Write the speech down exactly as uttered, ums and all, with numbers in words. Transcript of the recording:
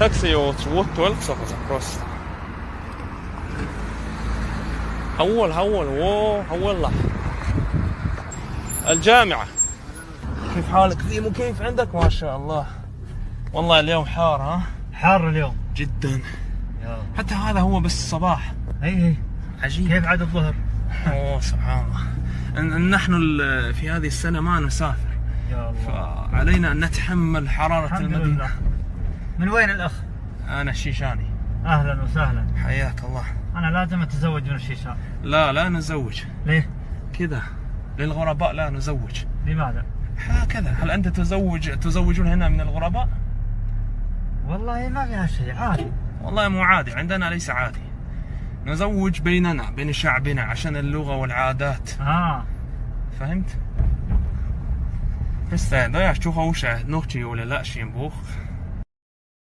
تاكسي ووت تويلف سوف تكروس. هول، هول، وو، هول الله. الجامعة. كيف حالك؟ في مكيف عندك؟ ما شاء الله. والله اليوم حار، ها؟ حار اليوم. جدًا. يا. حتى هذا هو بس الصباح. اي، اي. عجيب. كيف عاد الظهر؟ أوه، سبحان الله. إن، إن نحن ال-، في هذه السنة ما نسافر. يا الله. فعلينا أن نتحمل حرارة الحمد المدينة. لله. من وين الأخ؟ أنا الشيشاني. أهلًا وسهلًا. حياك الله. أنا لازم أتزوج من الشيشان. لا، لا نزوج. ليه؟ كذا. للغرباء لا نزوج. لماذا؟ هكذا. هل أنت تزوج، تزوجون هنا من الغرباء؟ والله ما فيها شيء، عادي. والله مو عادي، عندنا ليس عادي. نزوج بيننا، بين شعبنا، عشان اللغة والعادات. آه. فهمت؟ بس ده يا شوخ، وش نوتشي ولا لا شينبوخ؟